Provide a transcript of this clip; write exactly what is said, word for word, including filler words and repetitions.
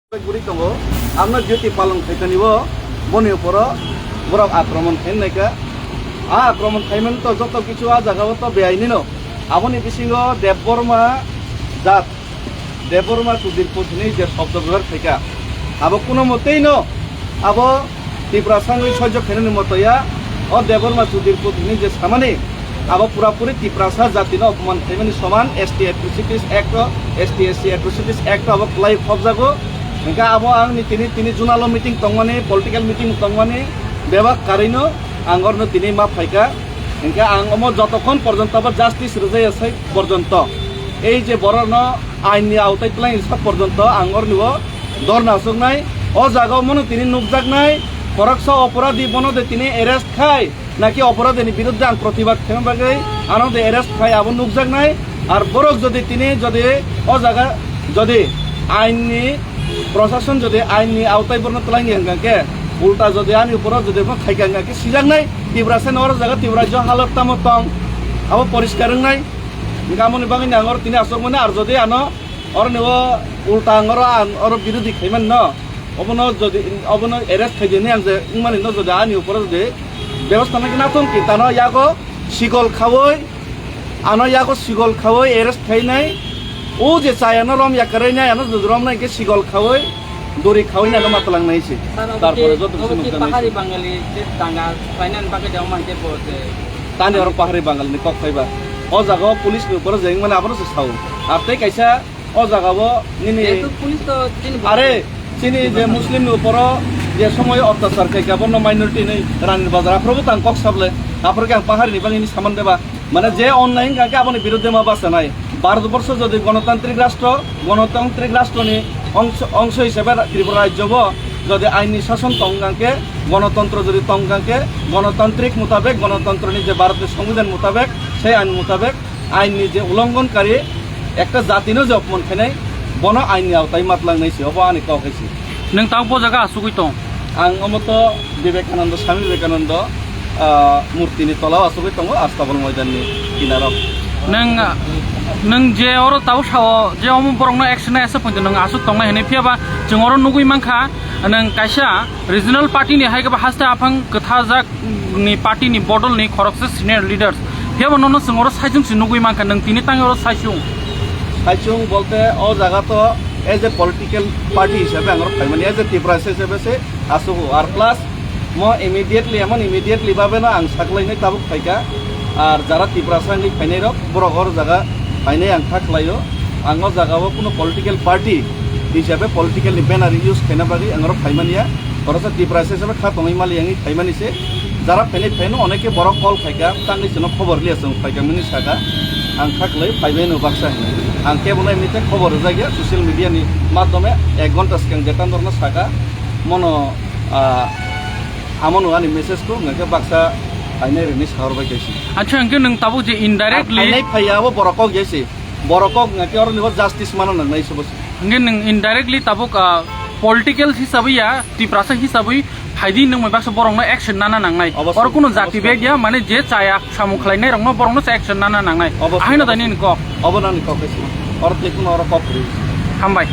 Guri tongo, amno duty palong khaikani bo, boni uporo borok akromon khainai kha. A akromon khaimani to joto kichu a jaga o to beaini no. Aboni bisingo Debbarma jat, Debbarma Sudirpur hwnwi je shobdo bebohar khaikha, abo kuno motei no abo Tiprasa wngwi sojok khainani motoya, o Debbarma Sudirpur hwnwi je samani, abo purapuri Tiprasa jatino opoman khaimani soman, S T Atrocities Act o, S T S C Atrocities Act o abo kwlai khobjago. Hingkhe abo ang ni tini, tini junalo meeting tongmani, political meeting tongmani, bebak karino ang orno tini ma phaikha. Hingkhe ang omo jotokhon porjonto abo justice rwjaya sai porjonto, ei je borokno ain ni aotai twlai sak porjonto ang orni o dorna aswknai. O jaga o mono tini nukjaknai, khoroksa oporadi bono de tini arrest khai, naki oporadi ni biruddhe ang protibad khaima bagwi ano de arrest khai abo nukjaknai. Ar borok jodi tini jodi o jaga jodi ain ni prosason jodi ain ni aotai borno twlai ni hwnkha khe, ulta jodi ani uporo jodi bo khaikha hwnkha khe sijaknai. Tiprasa ni oro jaga Tiprasa halok tamo tong abo poriskar wngnai. Hingkhe amoni bagwi ni ang oro tini aswk mani, ar jodi ano oroni o ulta ang oro, ang oro birodhi khaimani no, obono jodi, obono arrest khaidi hinwi ang je wngmani no, jodi ani uporo jodi bebosta nangkhe nathung ki tano yago sigol khaui, ano yago sigol khaui arrest khainai, o je chayano rom yakarwi nai, ano jodi romnai hingkhe sigol khaui, dori khaui nai no matwlang nai se. Sir, obo Tarpore je, joto obo kisi je nukjaknai pahari se. Bangali je danga khlainani bagwi de omo hingkhe bo je Tani oro pahari Bangali ni kok phaiba. O jaga o police ni upor jeng mane abono se sao. Ar tei kaisa o jaga o nini Jehetu police to chini Are, chini je Muslim ni upor o je somoy otyachar khai ka bono minority ni Rani Bazar aphuru bo tang kok sable. Aphuru ke ang pahari ni bangwi ni saman beba. Mane je online hingka khe aboni biruddhe ma bachanai. Bharat borsho jodi gonotantrik rastro, gonotantrik rastro ni ongso, ongso hisabe Tripura rajyo bo jodi ain ni sason tong hingka khe, gonotontro jodi tong hingka khe, gonotantrik mutabek, gonotontro ni je Bharat ni songbidan mutabek, sei ain mutabek ain ni je ulonghon kari ekta jati no je opman khainai, bono ain ni aotai matlang nai se, obo ani kok hai se. Nwng tamo bo jaga asugwi tong? Ang omo to Vivekananda, Swami Vivekananda, ah, murti ni tola o asugwi tongo, Astabol moidan ni kinaro. Nwng, nwng je oro tabuk sao je omo borok no action nai asa poito nwng asuk tongnai hinwi, phiya ba chwng oro nugwi mankha nwng kaisa regional party ni hai khe ba haste aphang kwthajak ni party ni bodol ni khoroksa senior leaders. Phiya bo nono chwng oro saichung se nugwi mankha, nwng tini tang oro saichung. Saichung bolte o jaga to as a political party hisabe ang oro phaimani, as a Tiprasa hisabe se asugo. Ar plus mo immediately, emon immediately babe no ang saklainai tabuk phaikha. Ar jara Tiprasa wngwi phainai rok, borok oro jaga phainai ang kha khlaio. Ang o jaga o kuno political party hisabe political ni banner use khaina bagwi ang oro phaimani ya. Khoroksa Tiprasa hisabe kha tongwi mali wngwi phaimani se. Jara phainai phaino oneke borok call khaikha, tangwi chwngno khobor liya chwng phaikha mani saka. Ang kha kwlai phaibai no baksa hinwi. Ang kebono emite khobor rwjak ya social media ni madhyome ek ghonta swkang Jetandor no saka. Mono, ah, amono ani message ko hwnkhe baksa phainai rwni sahor bai kaisi. Acha, hwnkhe nwng tabuk je indirectly Phainai phaiya abo borok kok ya se. Borok kok hwnkhe oro ni bo justice mano nangnai se bo se. Hwnkhe nwng indirectly tabuk, ah, political hisabwi ya, Tiprasa hisabwi phaidi nwng bai baksa borokno action nana nangnai. Obosoi, Oro kuno jati obosoi. Bag ya, mane je chaya samung khlainai rokno borokno se action nana nangnai. Obosoi, Ahino obosoi. Dani ni kok. Obo nani kok kaisi. Oro tei kuno oro kok kwrwi. Hambai.